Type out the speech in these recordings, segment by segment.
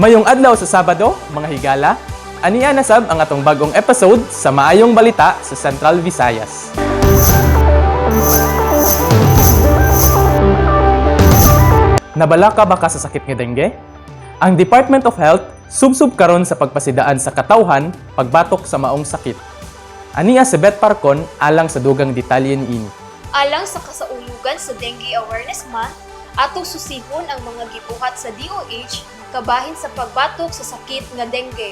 Mayong adlaw sa Sabado, mga higala, ania na sab ang atong bagong episode sa Maayong Balita sa Central Visayas. Nabalaka ba ka sa sakit nga dengue? Ang Department of Health subsub karon sa pagpasidaan sa katawhan pagbatok sa maong sakit. Ania si Beth Parcon alang sa dugang detalye niini. Alang sa kasaulugan sa Dengue Awareness Month, atong susihon ang mga gibuhat sa DOH kabahin sa pagbatok sa sakit nga dengue.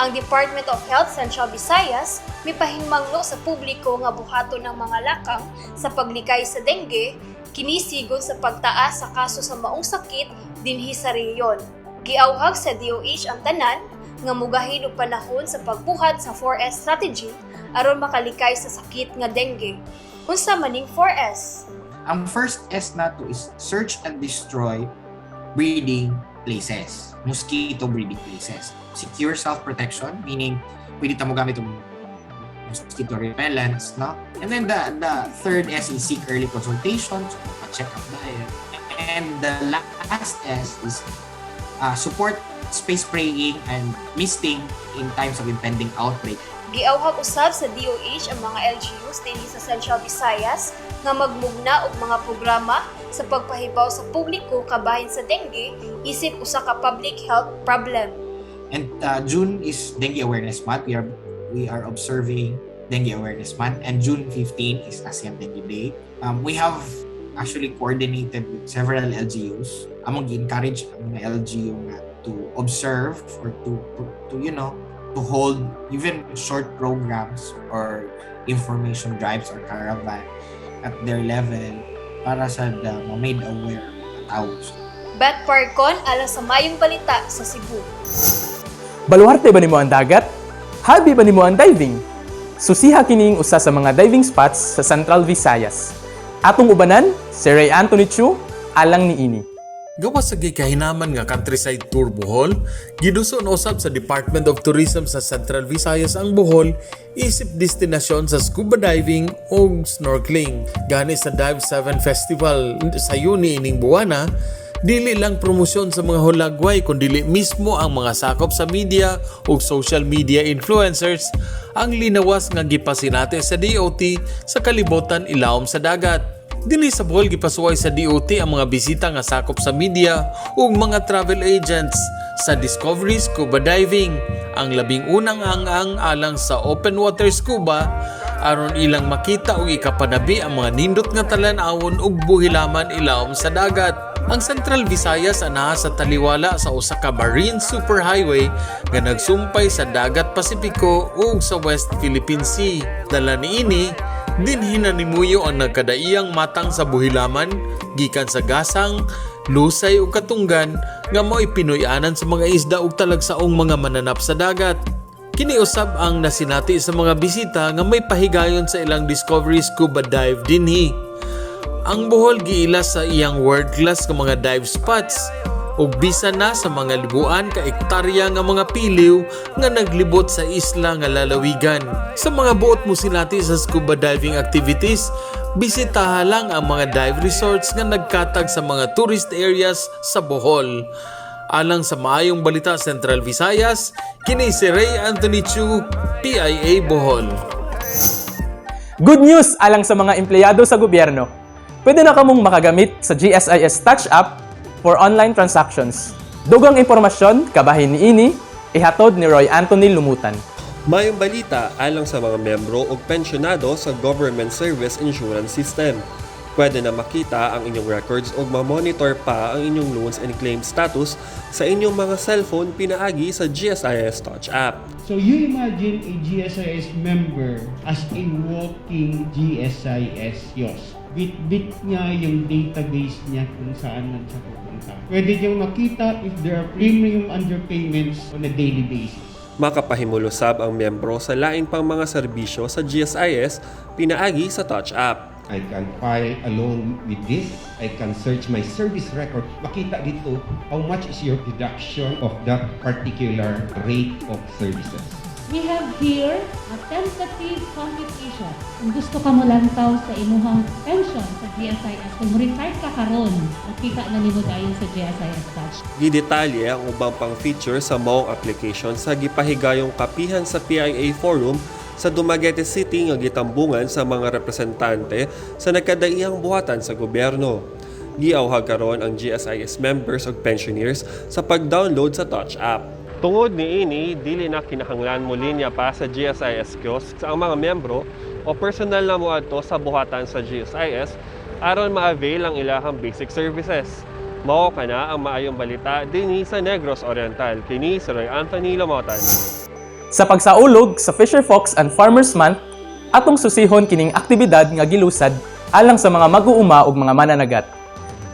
Ang Department of Health Central Visayas mipahimangno sa publiko nga buhaton ng mga lakang sa paglikay sa dengue, kini sigon sa pagtaas sa kaso sa maong sakit dinhi sa rehiyon. Giawhag sa DOH ang tanan nga mugahin og panahon sa pagbuhat sa 4S strategy aron makalikay sa sakit nga dengue. Unsa maning 4S? Ang first S nato is search and destroy breeding places, mosquito breeding places. Secure self-protection, meaning pwede ta mo gamit ang mosquito repellents, no? And then the third S is seek early consultation, so pa-check up dahil. And the last S is support space spraying and misting in times of impending outbreak. Giawhag usab sa DOH ang mga LGUs dinhi sa Central Visayas nga magmugna og mga programa sa pagpahibaw sa publiko kabahin sa dengue isip usa ka public health problem. And June is Dengue Awareness Month. We are observing Dengue Awareness Month, and June 15 is ASEAN Dengue Day. We have actually coordinated with several LGUs. Among gi-encourage ang mga LGU nga to observe or to hold even short programs or information drives or caravan at their level para sa the made aware mga tao. Beth Parcon alang sa Mayong Balita sa Cebu. Baluarte ba nimo ang dagat? Habi ba nimo ang diving? Susiha kining usa sa mga diving spots sa Central Visayas. Atong ubanan, si Ray Anthony Chu, alang niini. Gawas sa gikahinaman nga countryside tour Bohol, giduson usab sa Department of Tourism sa Central Visayas ang Bohol isip destinasyon sa scuba diving ug snorkeling. Gani sa Dive 7 Festival sa Yuni ining buwana, dili lang promosyon sa mga hulagway kundi mismo ang mga sakop sa media ug social media influencers ang linawas nga gipasinati sa DOT sa kalibutan ilawom sa dagat. Dinhi sa Bohol, gipasuway sa DOT ang mga bisita nga sakop sa media ug mga travel agents sa Discovery Scuba Diving, ang labing unang ang-ang alang sa open water scuba aron ilang makita ug ikapanabi ang mga nindot nga talan-awon ug buhilaman ilawom sa dagat. Ang Central Visayas anaa sa taliwala sa usa ka marine superhighway nga nagsumpay sa Dagat Pasipiko ug sa West Philippine Sea. Dala niini, dinhi na nimuyo ang nagkadaiyang matang sa buhilaman gikan sa Gasang, Lusay ug Katunggan nga mao'y pinuy-anan sa mga isda ug talagsaong mga mananap sa dagat. Kini usab ang nasinati sa mga bisita nga may pahigayon sa ilang Discovery Scuba Dive dinhi. Ang Bohol giila sa iyang world-class nga mga dive spots ug bisan na sa mga libuan ka ektarya nga mga piliw nga naglibot sa isla nga lalawigan. Sa mga buot mo sinati sa scuba diving activities, bisitaha lang ang mga dive resorts nga nagkatag sa mga tourist areas sa Bohol. Alang sa Maayong Balita Central Visayas, kini si Ray Anthony Chu, PIA Bohol. Good news alang sa mga empleyado sa gobyerno. Pwede na kamong makagamit sa GSIS Touch App for online transactions. Dugang impormasyon kabahin niini, ihatod ni Roy Anthony Lumutan. Mayong balita alang sa mga membro ug pensyonado sa Government Service Insurance System. Pwede na makita ang inyong records ug ma-monitor pa ang inyong loans and claim status sa inyong mga cellphone pinaagi sa GSIS Touch app. So you imagine a GSIS member as a walking GSIS kiosk. Bit-bit niya yung database niya kung saan man siya pupunta. Pwede niyang makita if there are premium underpayments on a daily basis. Makapahimulusab ang miyembro sa lain pang mga serbisyo sa GSIS pinaagi sa Touch app. I can file a loan with this. I can search my service record. Makita dito how much is your deduction of that particular rate of services. We have here a tentative computation. Kung gusto ka mo lantaw sa imuhang pension sa GSIS, kung retire ka karon, makita na nimo dayon sa GSIS Touch. Gidetalye ang ubang pang feature sa maong application sa gipahigayong kapihan sa PIA Forum sa Dumaguete City nga gitambungan sa mga representante sa nagkadaiyang buhatan sa gobyerno. Giawhag karon ang GSIS members ug pensioners sa pag-download sa Touch app. Tungod niini, dili na kinahanglan mo linya pa sa GSIS kiosks ang mga miyembro o personal na moadto sa buhatan sa GSIS aron ma-avail ang ilahang basic services. Mao kana ang maayong balita dinhi sa Negros Oriental. Kini si Roy Anthony Lamotan. Sa pagsaulog sa Fisher Folks and Farmers Month, atong susihon kining aktibidad nga gilusad alang sa mga mag-uuma ug mga mananagat.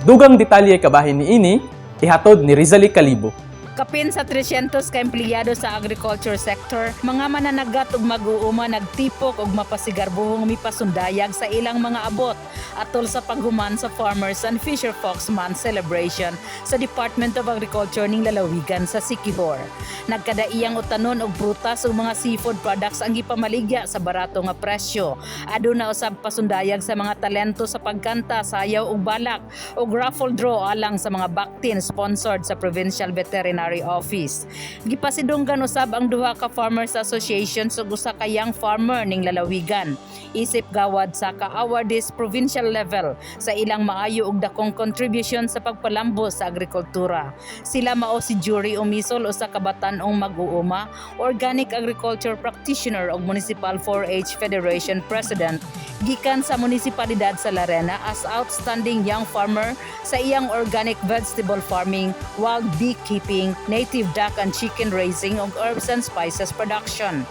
Dugang detalye kabahin niini, ihatod ni Rizali Kalibo. Kapin sa 300 ka empleyado sa agriculture sector, mga mananagat ug mag-uuma nagtipok og mapasigarbuhong mipasundayag sa ilang mga abot atol sa paghuman sa Farmers and Fisher Folks Month celebration sa Department of Agriculture ning lalawigan sa Siquijor. Nagkadaiyang utanon og prutas ug mga seafood products ang gipamaligya sa barato nga presyo. Aduna usab pasundayag sa mga talento sa pagkanta, sayaw ug balak ug raffle draw alang sa mga baktin sponsored sa Provincial Veterinary Office. Gipasidunggan usab ang duha ka farmers association ug usa ka young farmer ning lalawigan. Isip gawad sa ka-awardees provincial level sa ilang maayo ug dakong contribution sa pagpalambo sa agrikultura. Sila mao si Jury Umisol, usa ka batan-ong mag-uuma, organic agriculture practitioner ug Municipal 4-H Federation President gikan sa munisipalidad sa Larena as outstanding young farmer sa iyang organic vegetable farming, wild beekeeping, native duck and chicken raising ug herbs and spices production.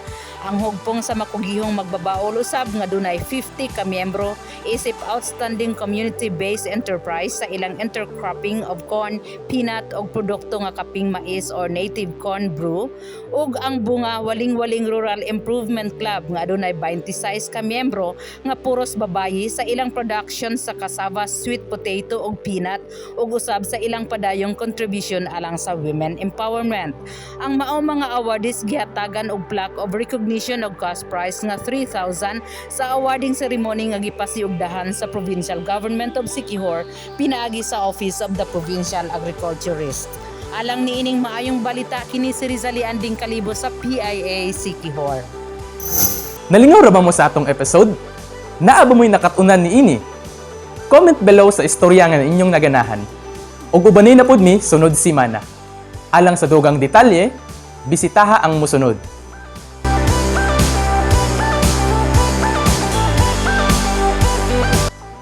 Ang Hugpong sa Makugihong Magbabaol usab nga dunay 50 ka miyembro isip outstanding community-based enterprise sa ilang intercropping of corn, peanut ug produkto nga kaping mais or native corn brew, ug ang Bunga Waling-Waling Rural Improvement Club nga adunay 26 ka miyembro nga puros babayi sa ilang production sa cassava, sweet potato ug peanut ug usab sa ilang padayong contribution alang sa women empowerment. Ang mao mga awardees gihatagan og plaque of recognition og cash prize nga 3,000 sa awarding ceremony nga gipasiugdahan sa Provincial Government of Siquijor pinaagi sa Office of the Provincial Agriculturist. Alang niining maayong balita, kini si Rizali Anding Kalibo sa PIA Siquijor. Nalingaw ra ba mo sa atong episode? Naa ba mo'y nakatunan niini? Comment below sa istorya nga inyong naganahan. Ug ubani na pud mi sunod simana. Alang sa dugang detalye, bisitaha ang musunod.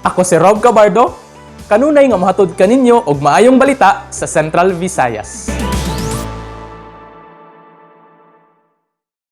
Ako si Rob Cabardo, kanunay nga mohatod kaninyo og maayong balita sa Central Visayas.